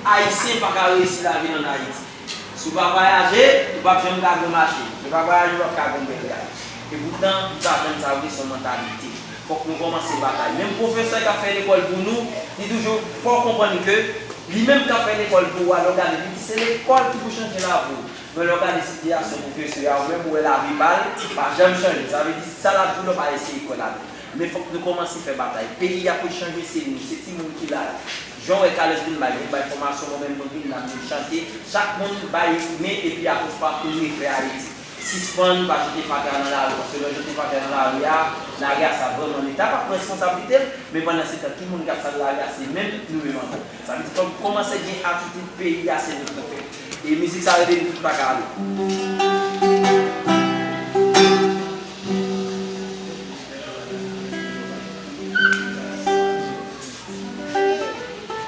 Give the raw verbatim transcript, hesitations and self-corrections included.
Ayisyen pa ka reyisi lavi l ann Ayiti. Si w pa vwayaje, ou p ap janm ka gen mache. Si w pa vwayaje, ou p ap ka gen bèl kay. E poutan, li pa janm sa vre, se yon mantalite. Fòk nou kòmanse batay. Menm pwofesè k ap fè lekòl pou nou, li toujou fè w konprann ke li menm k ap fè lekòl pou ou a, lè w gade, li di se lekòl ki pou chanje lavi w. Men lè w gade sitiyasyon pwofesè a, ou menm ou wè lavi pa l, pa janm chanje. Sa vle di, sa l ap di w la, pa eseye kwè ladan l. Men fòk nou kòmanse fè batay. Peyi a pou l chanje, se nou, se timoun ki la yo. Jan w wè Carlos vin bay, vin bay fòmasyon, mwen menm mwen vin la, m vin chante. Chak moun bay men epi apre sa pou nou refè Ayiti. Sispann pa jete fatra nan lari, paske lè w jete fatra nan lari a, lari a sa vrèman leta p ap pran responsablite l, men pandan se tan, ki moun k ap sal lari a, se menm nou menm ankò. Sa vle di fòk nou kòmanse gen atitid peyi a se nou k pou fè. E mizik sa rele nou tout pa ka ale.